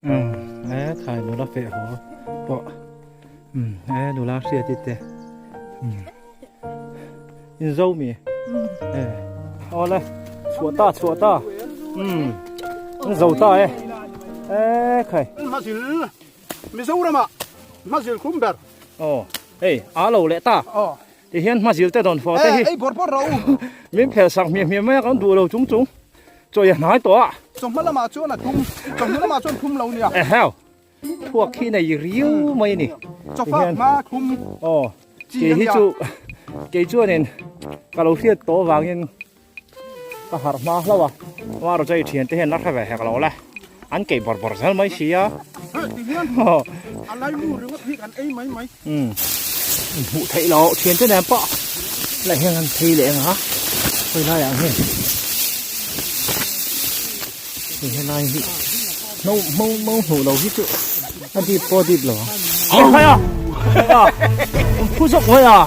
Umm e khai nula feh haw pawh umm e nula hriat i te umm in zo mi e awle chhuah ta chhuah ta umm in zo ta e e khai hmazil Mizoram ah hmazil khum ber aw hei a lo leh ta aw ti hian hmazil te dawn fawh te hi ei bawr bawr rawh u min phel sak hmiah hmiah mai a kan duh lo chung chung. Chawi a hnai tawh a. Chawhma lamah chuan a thum, chawhnu lamah chuan thum lo nia. Eheu, thuak khi nei riau mai a ni. Chawfa hma thum Aw, kei hi chu, kei chuanin ka lo hriat tawh avangin ka harh hma hlauh a. Hma rawh chu hei thiante hian la hre ve hek lo le, an keih bawrh bawrh zel mai si a. Ti hian a laimu ringawt hi kan ei mai mai. Umm, inhmuh theih loh thiante nen pawh lah hian an phei leh ang a, khawi laiah nge hei helai hi hno hmo hmo hmuh lo hi chu a dip pawh a dip lo ang. Hei a! Hei a! An phu zawk mai a!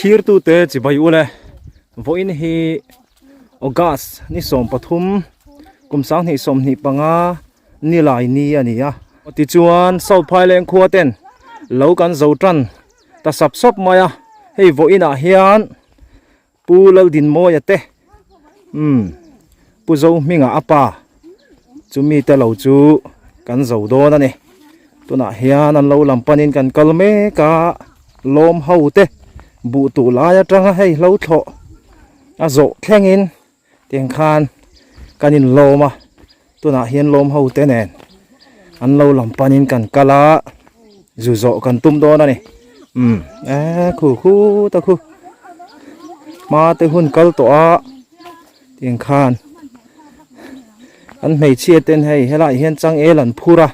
Thirtute chibai ule vawiin hi August ni 13 kum 2025 Nilai ni a ni a. Tichuan South Phaileng khua ten lo kan zo tan ta sap sap mai a, hei vawiinah hian Pu Laldinmawia te umm Pu Zohminga a pa chumi te lo chu kan zo dawn a ni. Tunah hian an lo lam panin kan kal mek a, lawm ho te buh tuh lai atanga hei hlo thlawh a zawh thlengin Tiang khan kan inlawm a, tunah hian lawm ho te nen an lo lam panin kan kal a, zu zawh kan tum dawn a ni. Umm e khu khu ta khu hma te hun kal tawh a tiang khan an hmeichhia ten hei helaiah hian changel an phur a,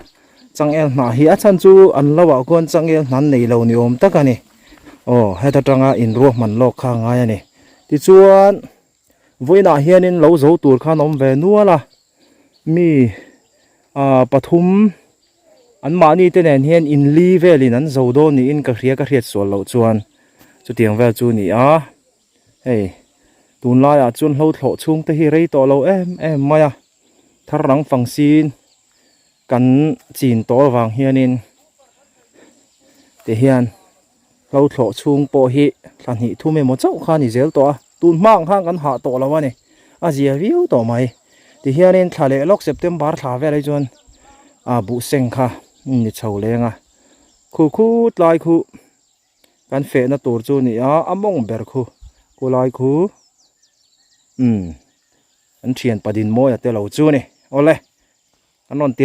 changel hnah hi a chhan chu an lo ah khuan changel hna an nei lo ni awm tak a ni. Aw heta tanga inruahman lawk kha a ngai a ni. Tichuan. Vawiinah hianin lo zo tur khan awm ve nual a, mi ah pathum an mahni te nen hian inli velin an zo dawn niin ka hria ka hriat sual loh chuan chutiang vel chu a ni a, hei tunlaiah chuan hlo thlawh chhung te hi rei tawh lo em em mai a, thar rang fang sin kan chin tawh avang hianin tihian. Hlo thlawh chhung pawh hi thla hnih thum emaw chauh kha a ni zel tawh a, tun hma ang khan kan hah tawh lo a ni, a zia viau tawh mai. Tihianin thla leh lawk September thla vel hi chuan ah buh seng kha ni chho leng a, khu khu tlai khu kan fehna tur chu a ni a, a mawng ber khu khu lai khu umm an thian Padinmawia te lo chu a ni, awle an rawn ti.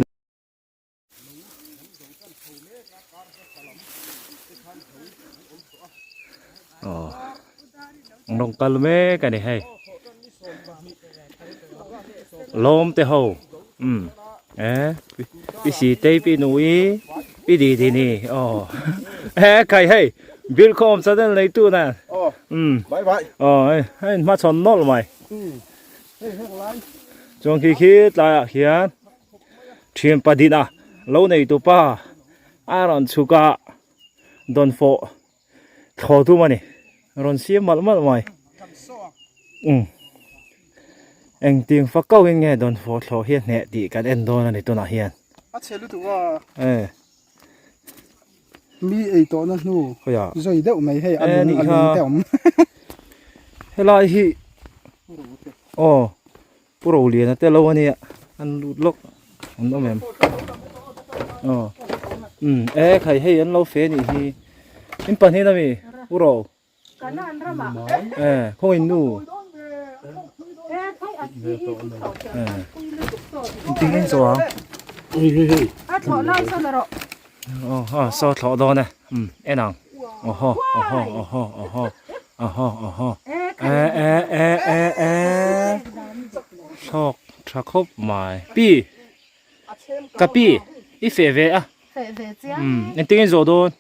Aw rawng kal mek a ni hei lawm te ho umm e pi si tei pi nui pi di di ni aw e khai hei bir khawm channel nei tu na umm aw hei hei hma chhawn nawlh mai chuan khi khi tlaiah khian. Thian padina lo nei tu pa a rawn chhuk a dawn fawh thlaw tum a ni rawn siam malh malh mai umm engtiang fak kau in nge dawn fawh thlaw hi a hneh tih kan en dawn a ni tunah hian a chhe lutuk a e mi ei tawh na hnu zui deuh mai hei a lung a lung te awm helai hi aw Pu Roliana te lo ania an lut lawk an awm em aw umm e khai hei an lo fe nih hi in pahnih ami Pu Ro e khaw in nu e engtin in zawh ang aw ha saw thlawh dawn e umm en ang aw haw aw haw aw haw aw haw aw haw aw haw e e e e e thlawk tha khawp mai pi ka pi. I feh ve a. Feh ve chiang e. Engtin in zawh dawn?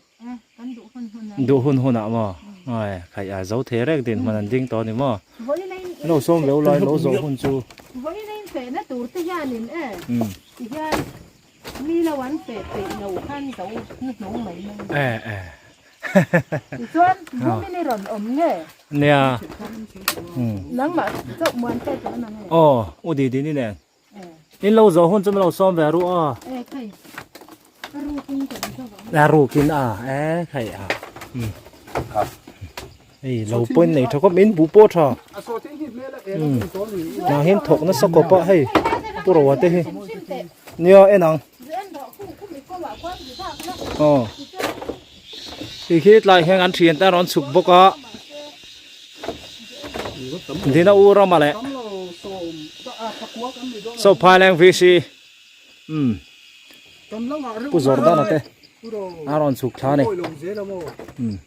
Kan duh hun hun a. Duh hun hun ah maw? Awi khaih a zo thei reng din hmun an ding tawh a ni maw? Vawiin a in Lo sawm ve ulai lo zawh hun chu. Vawiin a in fehna tur te hianin e tihian mi lo an feh peih lo khan zo hnuhnung mai mai. E e. Tichuan bumin i rawn awm nge? Nia. Nangmah chauh muan te chu an ang e. Aw u Didi ni nen. In lo zawh hun chu min lo sawm ve ru a. E khai. A rukin kan zawh ang. A rukin a e khai a. Hei lo pawhin nei tha khawp in bu pawh tha. Nang hian thawk nasa khawp a hei pu roa te hi. Nia en ang. Aw. Ti khi tlai hian an thian te a rawn chhuk bawk a. Dina u rama leh Sawphai leng VC umm Pu Jordana te a rawn chhuk thla a ni umm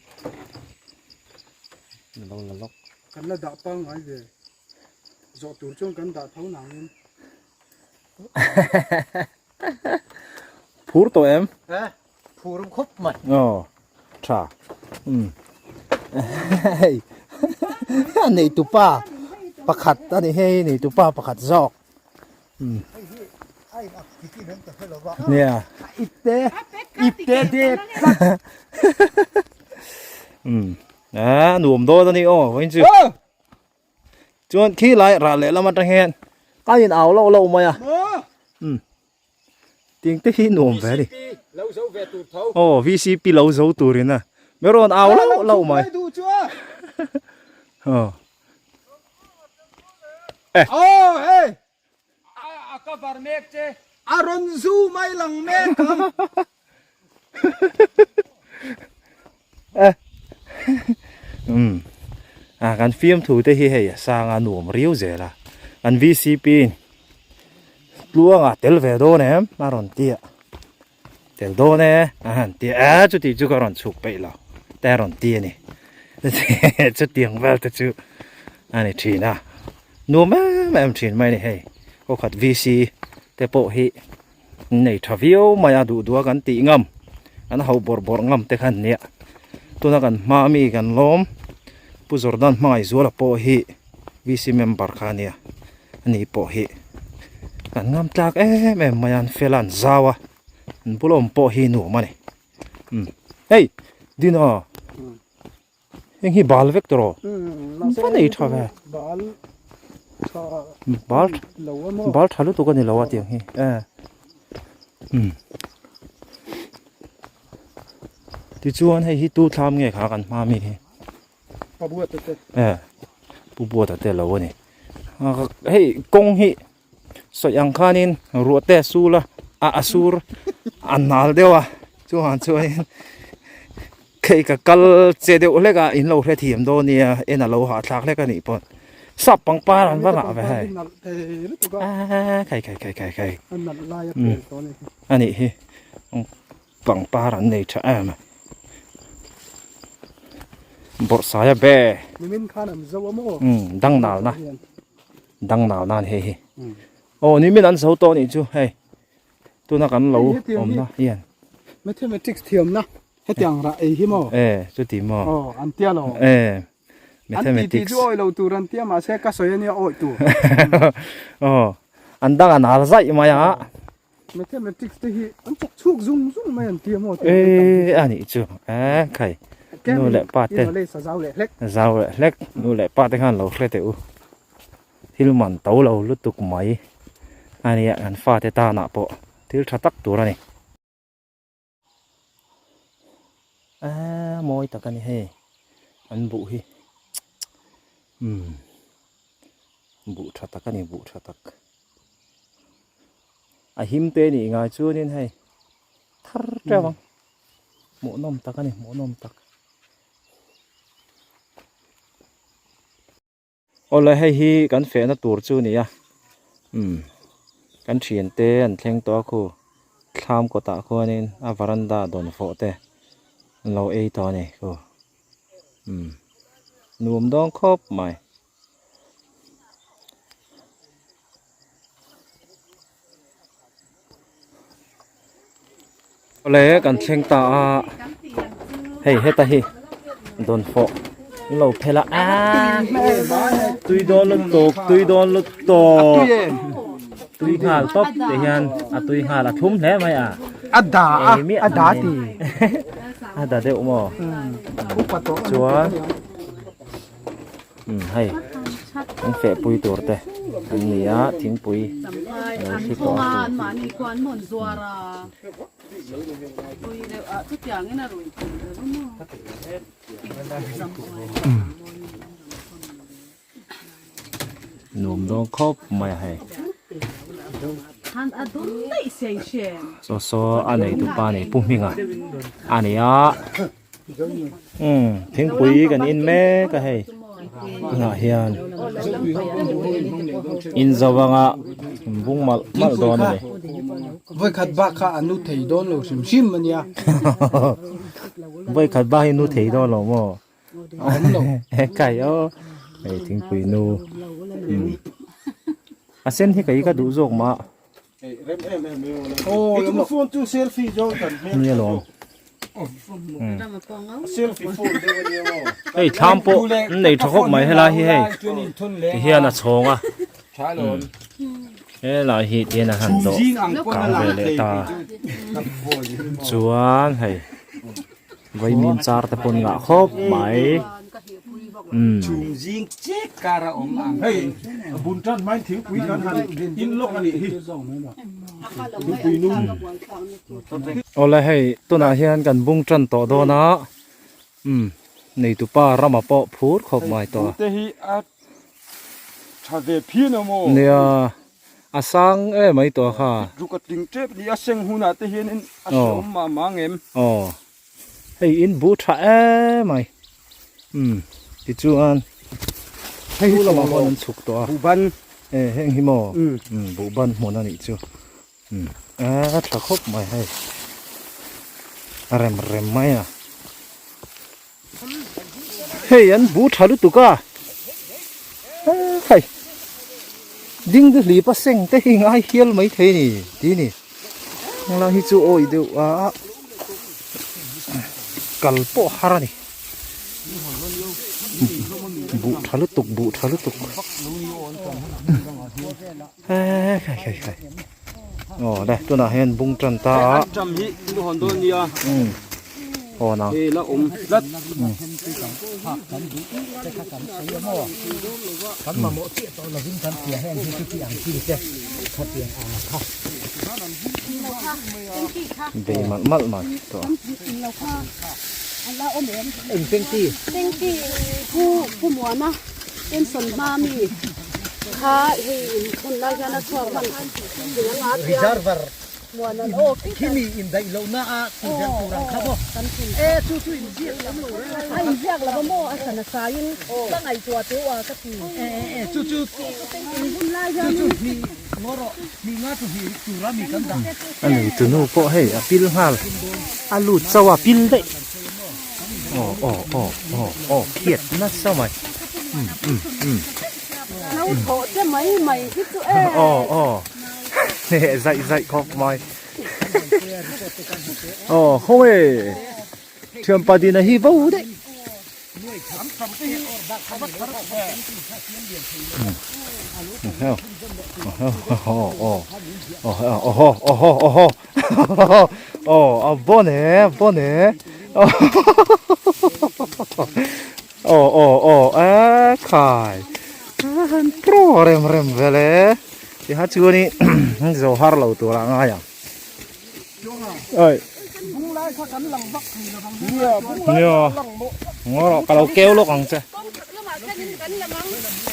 lo la lawk. Kan la dah pangngai ve zawh tur chuan kan dah tho nangin. Phur tawh em? Phur awm khawp mai. Aw tha. Umm. Hei a neitu pa pakhat a ni hei neitu pa pakhat zawk. Umm. Nia. Ipte ipte dep tlat. Umm. A nuam dawn a ni aw vawiin chu. Chuan khi lai rah leh lam atang hian a in au loh loh mai a. Umm. Ting te hi nuam ve a ni. Aw VCP lo zo turin a. Mi rawn au loh loh mai. Aw. Eh. Aw hei. A cover mek che. A rawn zu mai lang mek ang. Eh. Um. A kan fiam thu te hi hei a sang a nuam riau zel a. Kan VCP in tluanga tel ve dawn em a rawn ti a. Tel dawn e a han ti a chuti chu ka rawn chhuk peih lo te a rawn ti a ni. Chutiang vel te chu a ni thin a. Nuam em em thin mai a ni hei. Kawkhat VC te pawh hi Nei tha viau mai a duh duh a kan tih ngam an ho bawrh bawrh ngam te khan nia tuna kan hma mi kan lawm Pu Jordan Hmangaihzuala pawh hi VC member kha ania ani pawh hi kan ngam tlak em em mai a an fel a an zau a an bula awm pawh hi nuam a ni umm hei Dina heng hi bal vek tawh rawh va nei tha ve bal bal tha lutuk a ni lo a tiang hi e um tichuan hei hi tu thlam nge kha kan hma mi hi e pu buata te lo a ni hei kawng hi sawi ang khanin ruah te a sul a a a sur a nal deuh a chuvang chuanin hei ka kal che deuh hlek a in lo hrethiam dawn nia en a lo hahthlak hlek a nih pawh sap pangpar an va ngah ve hei aaa khai khai khai khai khai a nih hi pangpar an nei tha em a bawrhsaia be dang nalna. Dang nau nan hei hi. Aw ni min an zo tawh nih chu hei. Tuna kan lo awmna hian. Mathematics thiamna hetiang rah ei hi maw? E chuti maw? Aw an tia lo. E mathematics. An ti ti chu awi lo tur an tia mahse ka sawi ania awi tur. Aw an dang an al zaih mai a. Mathematics te hi an chawk chhuak zung zung mai an tia maw? E a nih chu e khai. Nu leh pa te. Zau leh hlek. Zau leh hlek. Nu leh pa te khan lo hre teh u. Thil man to lo lutuk mai a nia kan fate tanah pawh thil tha tak tur a ni. Aaa mawi tak a ni hei an buh hi umm buh tha tak a ni buh tha tak a him te nih ngai chuanin hei thar teuh ang hmuhnawm tak a ni hmuhnawm tak. Awle hei hi kan fehna tur chu a ni a umm kan thiante an thleng tawh a khu thlam kawtah khuanin a varanda dawn fawh te an lo ei tawh a ni khu umm nuam dawn khawp mai. Awle kan thleng ta a hei heta hi dawnfawh an lo phel a aaa tui dawn lutuk tui dawn lutuk tui nghal tawp tih hian a tui nghal a thlum hle mai a a da a a da ti a da deuh maw chuan Umm hei an feh pui tur te an ni a thingpui a lo thli tawh a Nuam dawn khawp mai a hei. Saw saw a neitu pa nei Pu Hminga a ni a. Umm thingpui kan in mek a hei tunah hian in zo anga bung malh malh dawn a ni. Vawikhat bak kha a nu thei dawn lo hrim hrim a nia. Vawikhat bak hi nu thei dawn lo maw? A awm lo. Kai aw hei thingpui nu a sen hi kei ka duh zawk mah. Hei thlam pawh an nei tha khawp mai helai hi hei ti hian a chhawng a helai hi ti hian a han dawh kang ve leh ta chuan hei Vaimim char te pawn ngah khawp mai. Umm. Awle hei tunah hian kan bung tan tawh dawn a umm neitupa rama pawh phur khawp mai tawh a. Nia. A sang em mai tawh kha. Ruk a tling tep ni a seng hunah te hianin a hreawm mah mah ang em? Aw. Hei in bu tha em mai. Umm tichuan hei chu lamah khawn an chhuk tawh a. Buhban. E heng hi maw? Umm buhban hmun a nih chu. Umm a tha khawp mai hei. A rem rem mai a. Hei an bu tha lutuk a hei ding te hlip a seng te hi ngai hial mai thei ni ti ni heng hi chu awi deuh a kal pawh har a ni buh tha lutuk buh tha lutuk hei hei hei hei aw le tunah hian bung tan ta a aw nang Hei la awm tlat. Kan mamawh chiah tawh lovin kan hria heng hi chuti ang chi te khatiang ang a kha. Bei malh malh mai tawh. Eng pengti? Pengti pu pu muana pension hma mi kha hei in hun lai hian a chhuak hman thei anga tia. Reserver Khi mi indaih lohna a tih belh tur ang kha maw? E, chu chu inziak lam lo reng a. A inziak lo a maw? A sana saiin ka ngaihtuah teh u a ka ti. E, e, e, chu chu chu chu hnih ngaw rawh, hnih nga chu hnih tura mi kan dah. A nei tunu pawh hei a pil nghal, a lut chauh a pil daih. Aw, aw, aw, aw, aw, khiat nasa mai. Um, um, um. Lo thawh te mai mai hi chu e. Aw, aw. Heh zaih zaih khawp mai. Aw khaw e. Thianpa dina hi vo daih. Aw a bon e a bon e. Aw aw aw e khai. Han pro rem rem vel e. Tiha chuanin zo har lo tur a ngai ang. Oi. Nia. Ngaw rawh ka lo keu lawk ang che.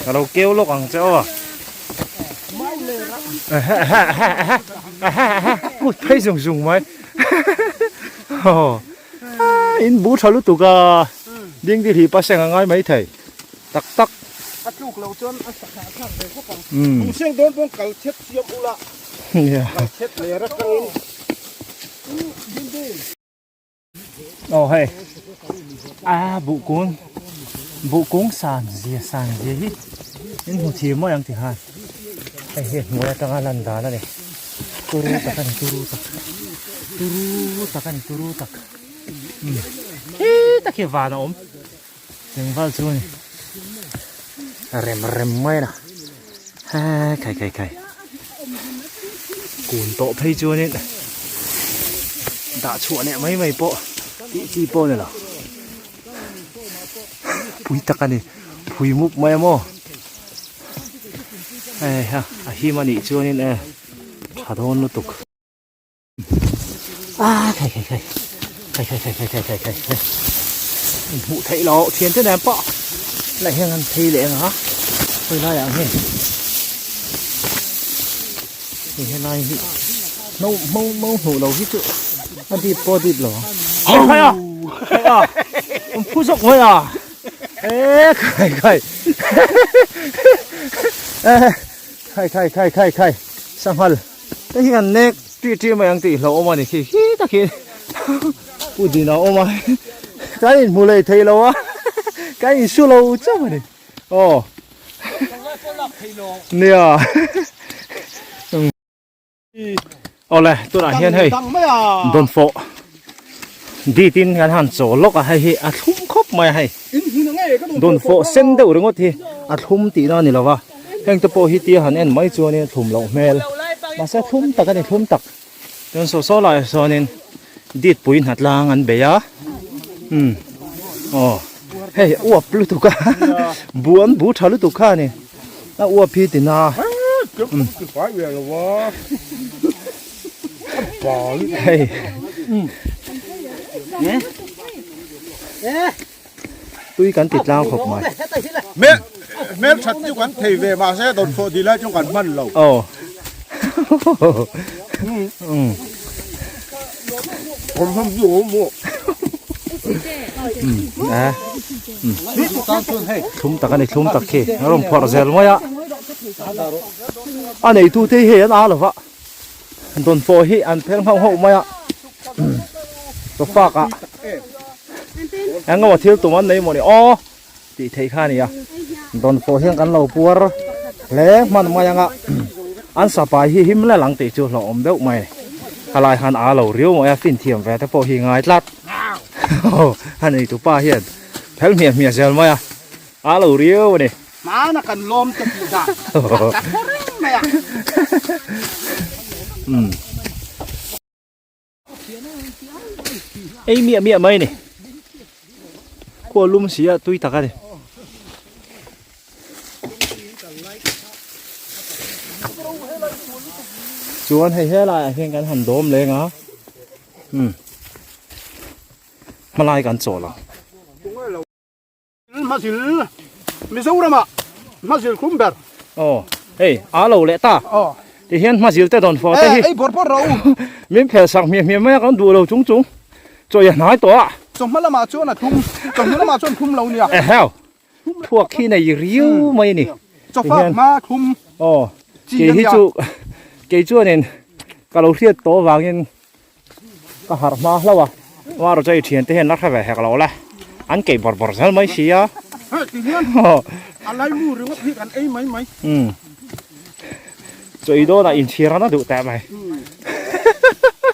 Ka lo keu lawk ang che aw. Kut phei zung zung mai. In bu tha lutuk a. Ding di hri paseng a ngai mai thei. Tak tak. A tluk lo chuan a sakha a thlak ve khawp ang. Lungseng dawn pawn kal chhet siam ula. Kal chhet ler atangin. Aw hei. A buh kung buh kung san zia san zia hi in hmu thir mawi ang ti khan. Hei hi hnuai atanga lan dan a ni. Turu tak a ni turu tak. Turu tak a ni turu tak. Umm khi tak hi van a awm. Tlangval chu a ni. Rem rem mai a he khai khai khai. Kun tawh phei chuanin dah chhuah leh mai mai pawh tih chi pawh a ni lo. Pui tak a ni phui mup mai a maw hei ha a him a nih chuanin e tha dawn lutuk a khai khai khai khai khai khai khai khai khai khai khai hmuh theih loh thian te nen pawh lah hian an phei leh ang a khawi laiah nge hei helai hi hno hmo hmo hmuh lo hi chu a dip pawh a dip lo ang khai a khai a an phu zawk mai a e khai khai e khai khai khai khai khai sanghal te hi an nek ṭih ṭih mai ang tih hlauh awm a ni khi khi takin pu dina awm a kan inhmu leh thei lo a kan insu lo chauh a ni. Aw. Nia. Awle tunah hian hei dawnfawh dit in kan han chaw lawk a hei hi a thlum khawp mai a hei dawnfawh sen deuh ringawt hi a thlum tihna a ni lo va heng te pawh hi tia han en mai chuanin a thlum loh hmel mahse thlum tak a ni thlum tak chuan saw saw laiah sawnin dit pui hnatlang an bei a umm aw hei uap lutuk a bu an bu tha lutuk kha a ni a uap hi tina hei tui kan ti tlang khawp mai hmel hmel that chu kan thei ve mahse dawtfawh dil lai chu kan hman lo aw awm hlawm chu awm maw a thlum tak a ni thlum tak khi a rawn phawrh zel mai a a neitu te hi hei an a lova dawnfawh hi an phel nghauh nghauh mai a chawfak ah eng emaw thil tum an nei mawni aw tih theih kha a ni a dawnfawh hian kan lo puar hle hman mai anga an sapai hi him lel ang tih chu hlauhawm deuh mai a ni helai han a lo riau mai a fin thiam ve te pawh hi ngai tlat a neitu pa hian phel hmiah hmiah zel mai a a lo riau a ni. Hmana kan lawm te tih dan ka hre reng mai a. Umm. Ei miah miah mai ni. Khua lum si a tui tak a ni. Chuan hei helaiah hian kan han dawm leng a. Umm. Hmalai kan chawl ang. Hmazil Mizoramah hmazil khum ber. Aw hei a lo leh ta. Aw. Ti hian hmazil te dawn fawh te hi. Ei bawr bawr ro. Min phel sak hmiah hmiah mai a kan duh lo chung chung. Chawi a hnai tawh a. Chawhma lamah chuan a thlum. Chawhma lamah chuan thlum lo nia. Eheu. Thuak hi nei riau mai a ni. Chawfak hma thlum. Aw. Kei hi chu kei chuanin ka lo hriat tawh avangin Ka harh hma hlauh a, Maro chu i thiante hian la hre ve hek lo le, an keih bawrh bawrh zel mai si a. Hei ti hian a laimu ringawt hi kan ei mai mai. Umm chaw i dawnah inchhir an a duh teh mai.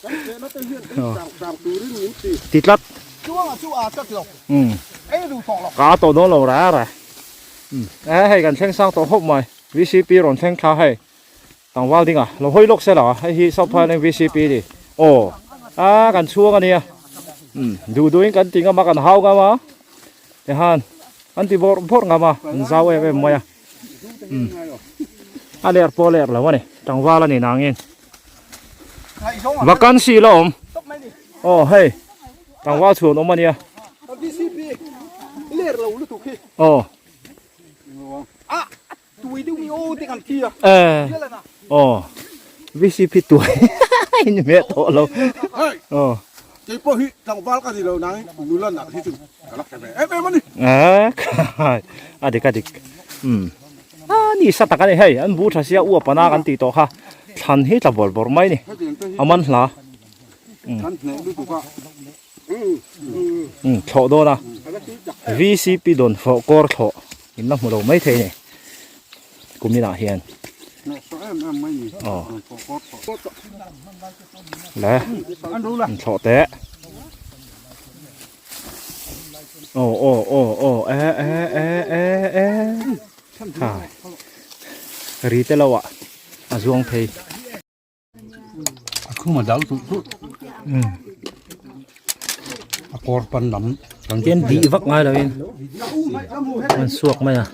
Kan chehna te hian ei sang sang turin min ti. Ti tlat. Chuangah chu aa tlat lo. Umm. Ei duh tawh lo. Ka a tawh dawn lo reh reh. Umm e hei kan thleng sang tawh khawp mai. VCP rawn thleng thla hei. Tlangval ding a lo hawi lawk se la hei hi South Thailand VCP a ni aw a kan chhuang a nia umm duh duh in kan ti ngam a kan hau ngam a tihan an ti bawrh bawrh ngam a an zau em em mai a umm a ler pawh a ler lo a ni tlangval a ni nangin vacancy la awm aw hei tlangval chhuan awm a nia aw. Tui deuh mi aw te kan thi a. Eh. Aw. VCP tui. In me to lo. Aw. Kei pawh hi tlangval ka ni lo nang nula nak hi chu ka la hre ve em em a ni. Eh. A dik a dik. Um. A ni sa tak a ni hei an bu tha sia uap ana kan tih tawh kha thlan hi tla bawrh bawrh mai ni. A man hla. Kan hneh lutuk a. Um thlawh dawn a VCP dawn fawh kawr thlawh in la hmu lo mai thei a ni kumin ah hian. Aw le an thlawh teh aw aw aw aw e e e e e ha ri te lo ah a zuang phei. A khum a dal tulh tulh. A kawr pan lam kan Tian dih vak ngai lo in an suak mai a.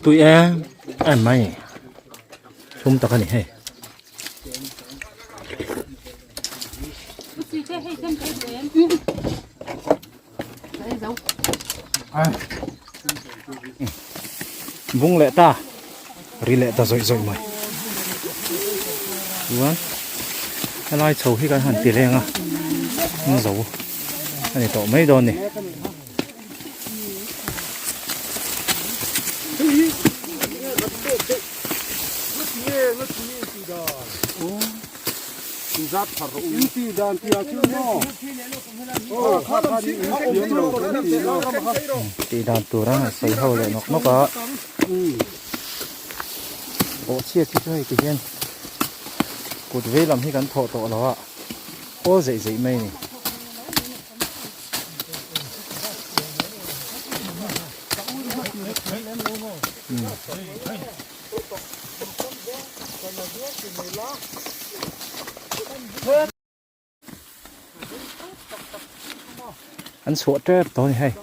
Tui em em mai thlum tak a ni hei. Bung leh ta ri leh ta zawih zawih mai chuan helai chho hi kan han ti reng a an zo a ni tawh mai dawn a ni. Tih dan tur a sawi ho leh nawk nawk a bawh chhiat hi chu hei ti hian kut vei lam hi kan thawh tawh lo a hawl zeih zeih mai a ni. An chhuah tep tawh a ni hei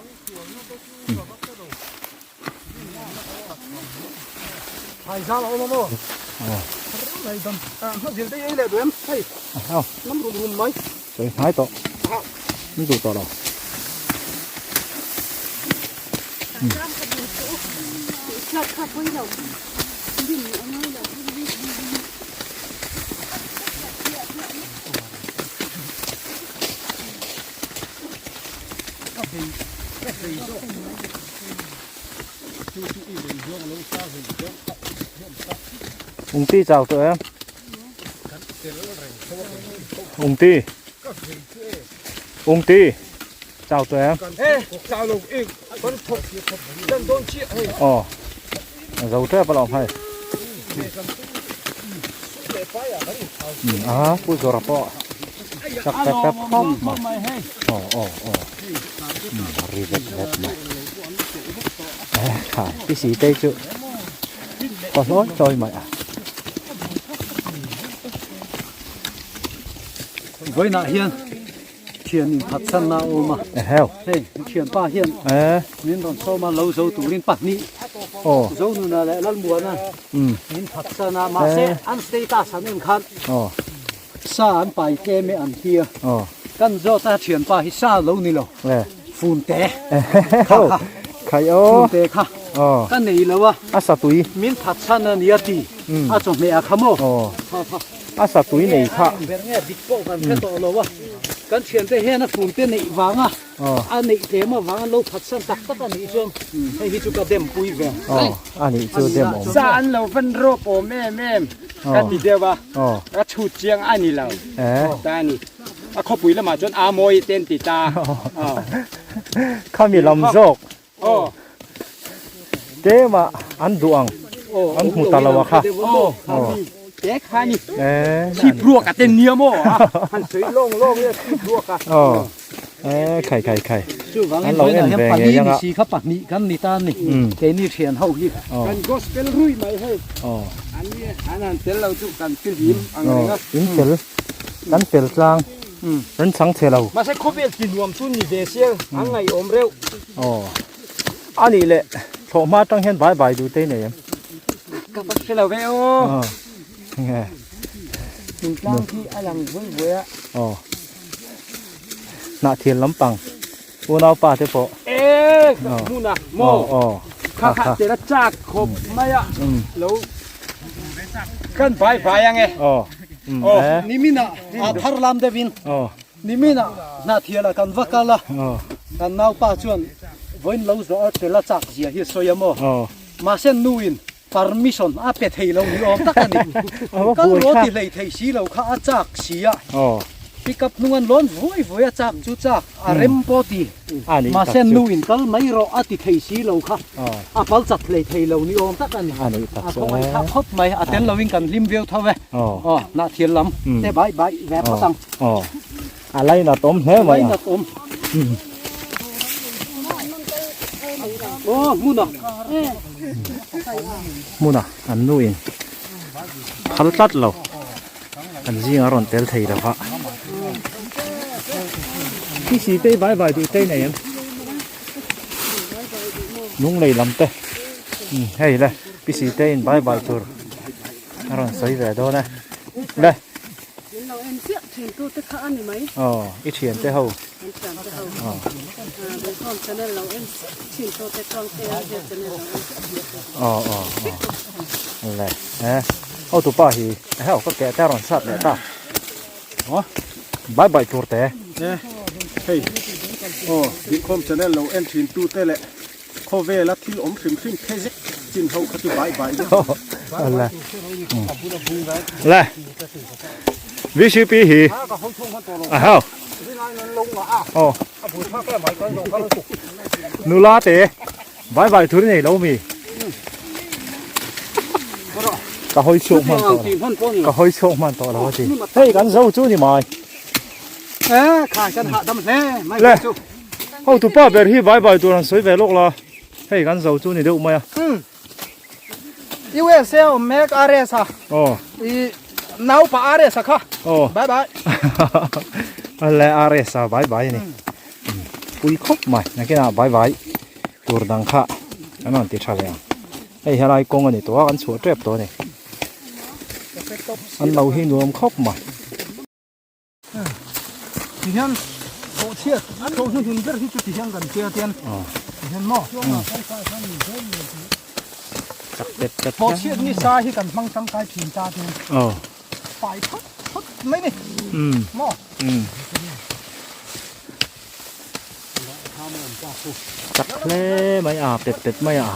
sawi hnai tawh an duh tawh lo. Ungti chau tawh em? Ungti. Ungti. Chau tawh em? Aw. Zo tep alawm hei. A pu zawr pawh chak pep pep khawp mai. Aw aw aw. Ri vet vet mai. Khai pi si te chu có hlawi hlawi mai a. Vawiinah hian Thian in khat chhan na awm a. Eheu. Hei thianpa hian Eh. min rawn sawm a lo zo turin pahnih. Aw. Zonuna leh Lalmuana Um. min khat chhan a mahse an status an en khan Aw. sa an pai tlem e an ti a. Aw. Kan zawt a thianpa hi sa lo ni lo. Eh. Funte. Eheu. Khai aw. Funte kha. Aw. Ka nei lo a. A sa tui. Min khat chhan a nia ti. A chawhmeh a kha maw. Aw. Kha kha. A sa tui nei kha. Ber nge dik pawh kan hre tawh lo a, kan thiante hian a funte neih vanga a neih tlem avanga lo phatsan tak tak a nih chuan hei hi chu ka dem pui ve. Aw a nih chu dem awm. Sa an lo van rawp awm em em ka ti deuh a, ka chhut chiang a ni lo ta a ni. A khawpui lamah chuan a mawi te an ti ta. Khami lam zawk Tlema an duh ang an hmu ta lo a kha. Te kha ni. Chhip ruak a ten nia maw a. Han sawi lawng lawng e chhip ruak a. Aw. E khai khai khai. Chuvangin vawiinah hian pali ni si kha pahnih kan ni ta a ni. Keini thian ho hi. Kan gospel rui mai hei. An ni an han tel lo chu kan fihlim ang reng a. In fel. Kan fel tlang. Kan chang chhe lo. Mahse khawvel ti nuam chu ni ve sia an ngaihawm reuh. Aw. A nih leh thlawh hma atang hian bai bai duh te nei em? Ka va hre lo ve aw. Aw. Nge. Thingtlang khi a lang vui vui a. Aw. Hnah thil lampang unau pa te pawh. E hmun a maw. Aw. Kha kha te la chak khawp mai a. Lo kan bai bai ang e. Aw. Aw. Nimina a thar lam deuh in. Aw. Nimina Hnahthiala kan va kal a, kan naupa chuan vawiin lo zawh a tel a chak zia hi a sawi a maw? Mahse nuin permission a pe thei lo ni awm tak a ni. Kal rawh ti hlei thei si lo kha a chak si a. Pick up hnung an lawn vuai vuai a chak chu chak a rem pawh ti mahse nu in kal mai rawh a ti thei si lo kha a pal chat hlei thei lo ni awm tak a ni a khawngaih thlak khawp mai a tel lo in kan hlim viau tho e aw hnah thial lam te bai bai ve phawt ang a lainat awm hle mai a lainat awm aw hmun a hmun a an nu in phal tlat lo. An zingah rawn tel thei lo va. Khi si te vai vai duh te nei em? Lung lei lam te. Hei le pi si te in vai vai tur a rawn sawi ve dawn e. Le. Min lo en chiah thin tu te kha a ni mai. Aw i thian te ho. Kan thian te ho. Aw. Beikhawm channel lo en thin tu te chuang te a he channel lo en chiah thin tu te. Aw aw aw. Le e. Hotu pa hi heo ka keh te a rawn sat leh ta aw bai bai tur te. E hei aw Bihkhawm channel lo en thin tu te leh khawvela thil awm hrim hrim phe zek chin ho kha chu bai bai vek. Le le VCP hi a heo aw nula te Vai vai thur nei lo mi. Ka hawi chhuak hman tawh lo. Ka hawi chhuak hman tawh lo a ti. Hei kan zo chu ni mai. E khai kan hahdam hle mai Le. Ho tu pa ber hi vai vai tur han sawi ve lawk la. Hei kan zo chu ni deuh mai a. USA awm mek RS a. Aw. I naupa RS a kha. Aw. Bye bye. Le RS a bye bye a ni. Pui khawp mai. Nakinah bye bye tur dang kha an rawn ti tha leh ang. Hei helai kawng a ni tawh a kan chhuah tep tawh a ni. An lo hi nuam khawp mai. Ti hian tawh chhiat a tawh hnuhnun ber hi chu ti hian kan che a tian ti hian maw Chak pet pet tawh chhiat ni sa hi kan hmang tangkai thin ta tian fai phut phut mai ni maw. Chak hle mai a pet pet mai a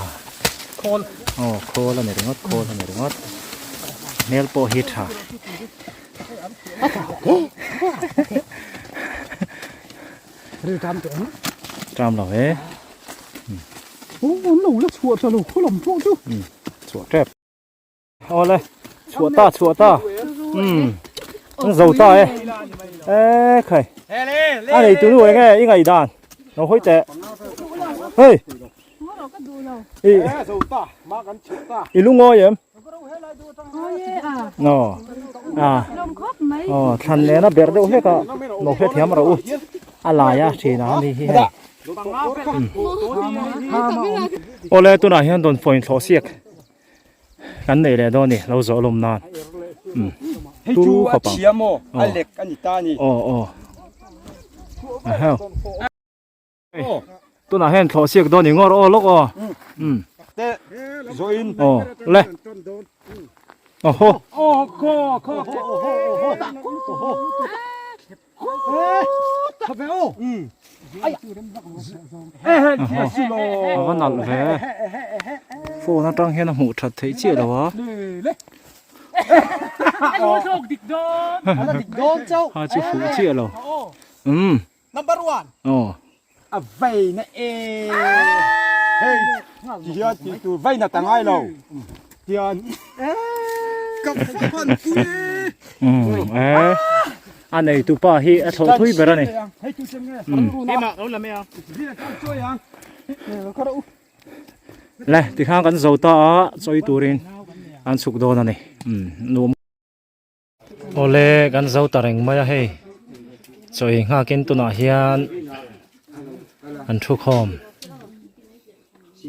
khawl aw khawl a ni ringawt khawl a ni ringawt hmel pawh hi tha Tram lo e aw an lo la chhuah tha lo khaw lam pawh chu chhuah tep Awle chhuah ta chhuah ta umm an zo ta e e khai a nei tu nu enge i ngaih dan lo hawi teh hei i i lungawi em aw a aw thlan nena ber deuh hlek a lo hrethiam rawh u a lai a thin a mi hi hei awle tunah hian dawnfawin thlawh siak kan nei leh dawn a ni lo zawh lawm nan umm hei chu a thiam aw a lek a ni ta a ni aw aw a heu tunah hian thlawh siak dawn i ngawr aw lawk aw umm te zawhin aw le aw haw aw khaw khaw A va nalh ve phone atang hian a hmuh that theih chiah lo a ha chu fuh chiah lo umm aw a vei na e hei ti hian tih tur vei na ta ngai lo tian e a nei tu pa hi a thlawh thui ber a ni le tikhan kan zo ta a chawi turin an chhuk dawn a ni nuam Awle kan zo ta reng mai a hei chawi nghakin tunah hian an thu khawm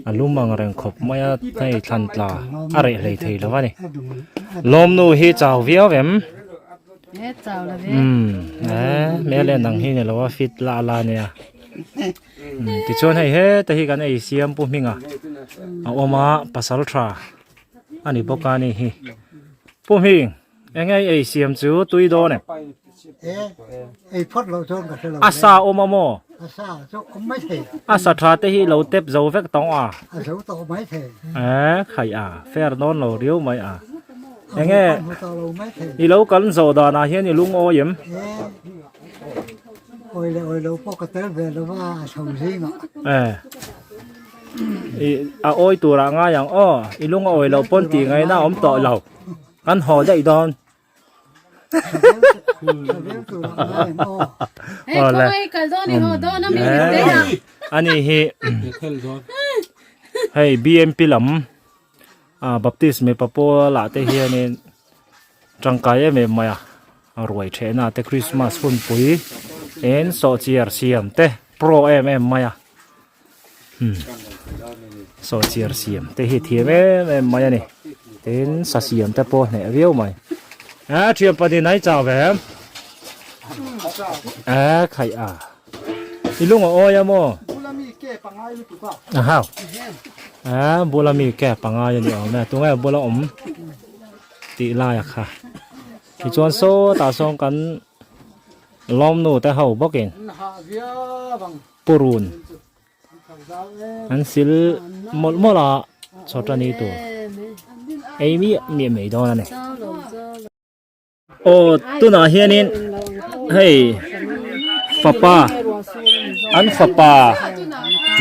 a lum ang reng khawp mai a hei thlan tla a reh hlei thei lo a ni lawmnu hi chau viau em umm e hmel en ang hi ni lo a fit la la nia tichuan hei heta hi kan ei siam pu hminga a awm a pasal tha a ni bawk a ni hi. Pu Hming, eng ei ei siam chu tui dawn em? E, ei phawt loh chuan ka hre lo. A sa awm a maw? A sa chu awm mai thei. A sa tha te hi lo tep zo vek tawng a? A zo tawh mai thei. E, khaih a, fair dawn lo riau mai a. Enge A hmu tawh lo mai thei. I lo kal zawh danah hian i lungawi em? E. Awi leh awi lo pawh ka tel ve lo va a chho zingah. Eh. I a awi turah ngai ang aw. I lung a awi loh pawn tih ngaihna a awm tawh lo. Kan haw daih dawn. Ani hi hei BMP lam ah Baptist mipa pawl ah te hianin tangkai em em mai a a ruai thehna te Christmas hunpui in sawhchiar siam te pro em em mai a. Saw chiar siam te hi thiam em em mai a ni tin sa siam te pawh hneh viau mai a thian pahnih nai chau ve em a khaih a i lung a awi a maw a hau a bula mi ke pangai a ni awm e tunge bula awm tih lai a kha tichuan sawtah sawn kan lawmnu te ho bawkin. Purun an sil mawlh mawlh a chawt a ni tur ei miah miah mai dawn a ni. Aw tunah hianin hei fapa an fapa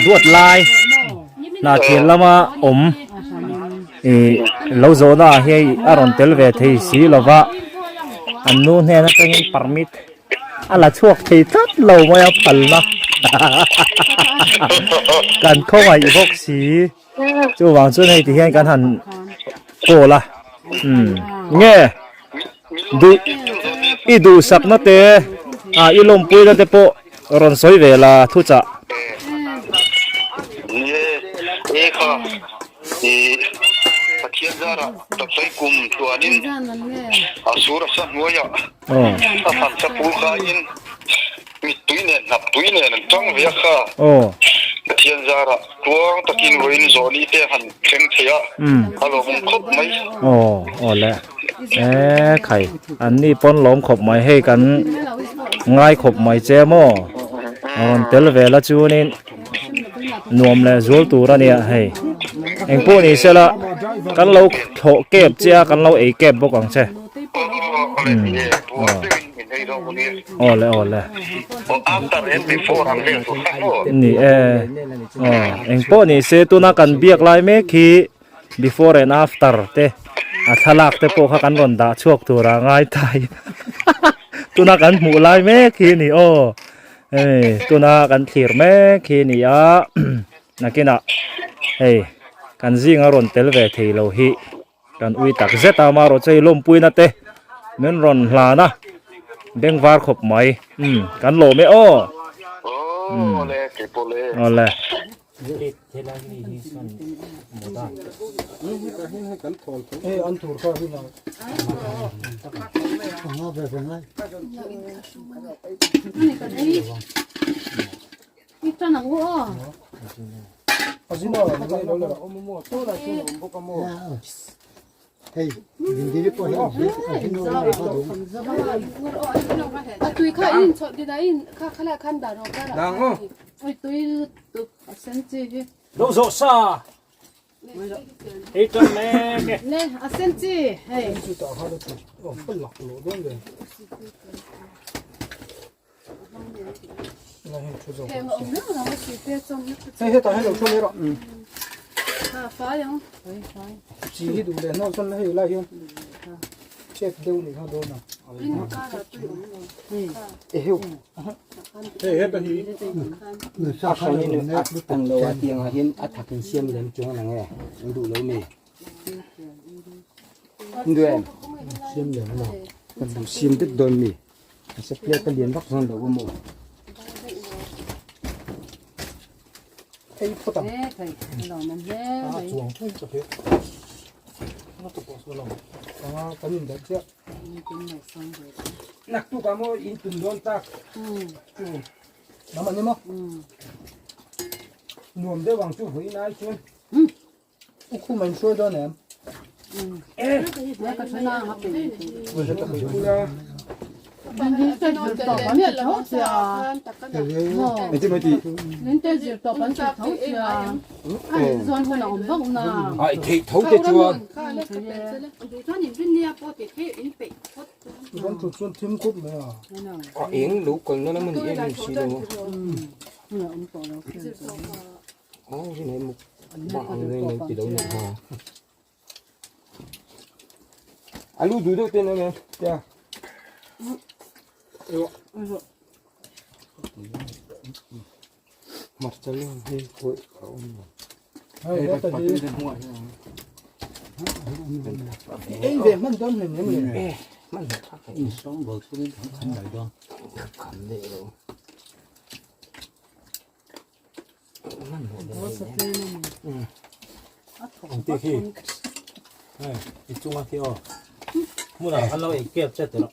duat lai hna thian lama awm ih lo zawhna ah hian a rawn tel ve thei si lova an nu hnen atangin permit A la chhuak thei tlat lo mai a phalna kan khawngaih bawk si chuvang chuan hei ti hian kan han call a umm nge duh i duhsakna te ah i lawmpuina te pawh rawn sawi ve la thuchah. I Pathian zarah taksawi kum tluanin a sur a sa hnuaiah a thlan sa pul kaiin mittui nen hnap tui nen an tang ve a kha. Pathian zarah tluang takin vawiin zawhni te han thleng thei a, a lawmawm khawp mai. Aw aw le e khai an ni pawn lawm khawp mai hei kan ngai khawp mai che maw a rawn tel ve la chuanin Nuam leh zual tur a nia hei eng pawh ni sela kan lo thlawh kep che a kan lo ei kep bawk ang che aw le aw le ni e aw eng pawh ni se tuna kan biak lai mek hi before and after te a thlalak te pawh kha kan rawn dah chhuak tur a ngai thai tuna kan hmuh lai mek hi ni aw. Hei tuna kan thlir mek hi ni a nakinah hei kan zinga rawn tel ve thei lo hi kan ui tak zet a amaherawh chu hei lawmpuina te min rawn hlan a bengvar khawp mai umm kan lawm e aw umm awle. Lo zawh sa ei tan mek e. Le a sen chi hei. Hei hetah hian lo thu mai rawh. Chi hi duh leh hnawh chuan hei lai hian chet deuh nih kha dawn a. Eheu. Hei heta hi. A hranin a ang lo a tiangah hian a thak in siam lem chuang ang e an duh lo mi. An duh em? Siam lem lo. Kan duh siam vek dawn mi. Mahse plate a lian vak zawn lo a maw. Ei phawt ang. A chuang thung ka hria. Na ka pawh saw lo. Anga kan in daih chiah. Naktuk ah maw in tum dawn tak. Chu. Lam an ni maw? Nuam deuh ang chu vawiin ai chuan. U khum a in hruai dawn em? Ai theih tho te chuan. A eng lo kalna lam a ni em em si lo a. Alu duh deuh ten em tia hmarcha leng hi pawh a awm lo Ei ve hman dawn hlen em le. Insawng bawk chungin kan kham mai dawn. Kham leh lo. Ang te khi. Hei, i chunga khi aw. Hmunah an lo ei kep che tawh.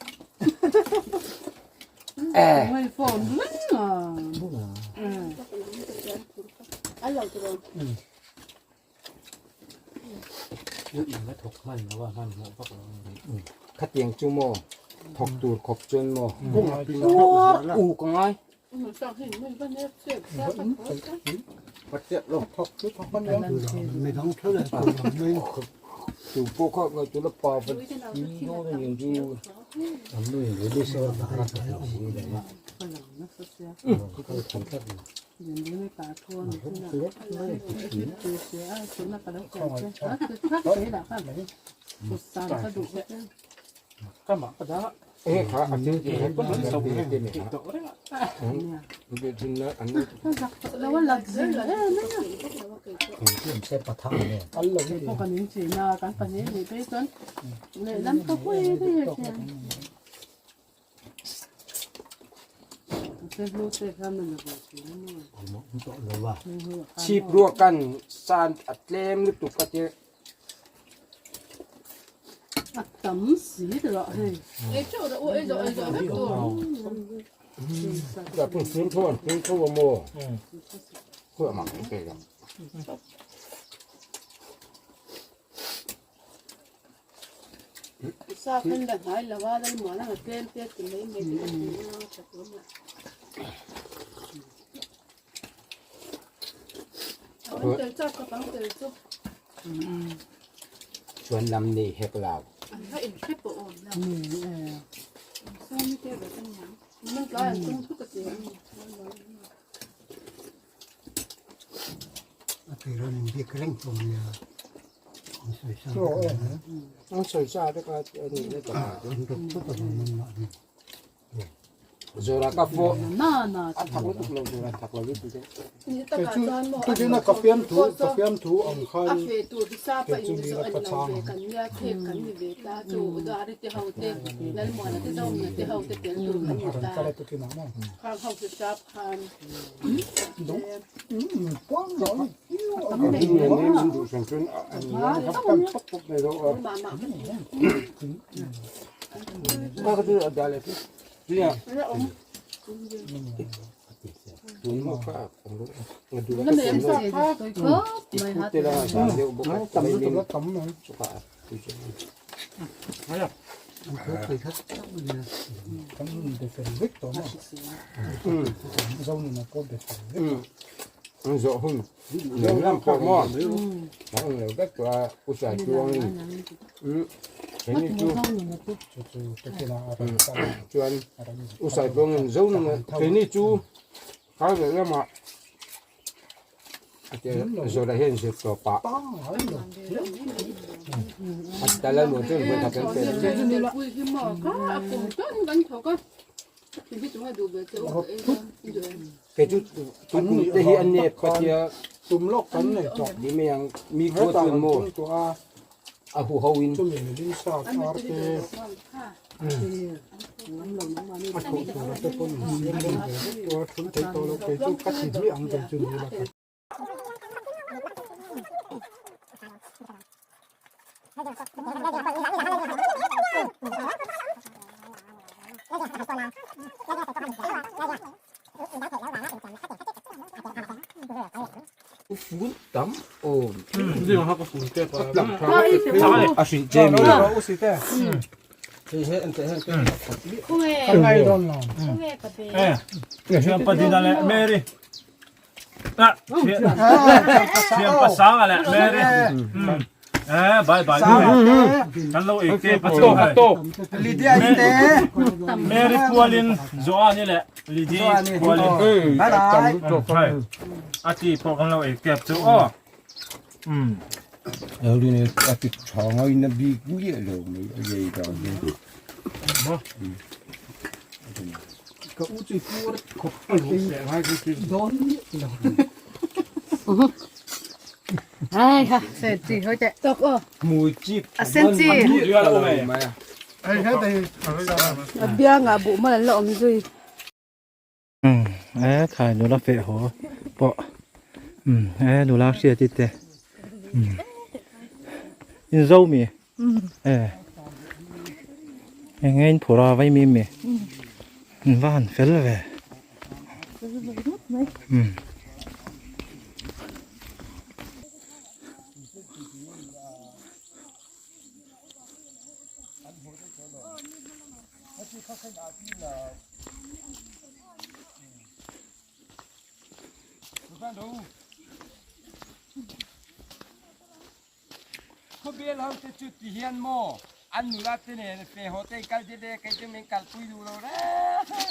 Khatiang chu maw thawk tur khawp chuan maw u ka ngai. Tu pawh kha ngai tuna pa va dawn a niang chu. Ê kha a thil ti he kan lo ti te ni ha. Be thin na an Chhip ruak kan san a tlem lutuk ka ti. Chuan lam nei hek lo. A tira min bik reng tawh nia. An sawi sa An sawi sa vek a a nih na tak ah chuan. Zora ka pawh a thak lutuk lo Zora thak lo lutuk e. Tukina ka fiamthu ka fiamthu ang khan kei chu ni la ka chhang ang. A rawn kal a tukina maw. Zawh hun lem lam pawh maw a awm lo vek tawh a u sai chuangin keini chu chuan u sai chuangin zo nuna keini chu kar leh lamah Zawhna hian zir tawp ah a tal a nuam chuan vawi khat an pe kei chu tun kum te hi a nep ka tia tum lawk kan nei tawh ni mai ang mi khua chuan maw a hu ho in chumi milin sa tar te a thawh tur te pawn in siam reng ve vek tawh a thul thei tawh lo kei chu ka thi hmiah ang kei chu ni la ka Fun tam awm. A hrilh che mi. Thianpa Dina leh Mary. Thianpa Sanga leh Mary. Eh bye bye. Kan lo ei te pa chu. Lydia te. Mary pualin Joani leh Lydia pualin. Bye bye. A ti pawh kan lo ei tep chu aw. Eldin a ti tha ngai na bik miah lo mai a ei dan hi. Ka u chu pur khawp dawn miah lo. Ai ha sen chi hoi te tok o Mui chip a sen chi a bianga buh mal an la awm zui. E khai nula feh haw pawh e nula hriat i te in zo mi e eng nge in phur a vai mi mi in va han fel ve um. Khawbel ho te chu ti hian maw an nula te nen fe haw te in kal te le kei chu min kalpui duh lo reng.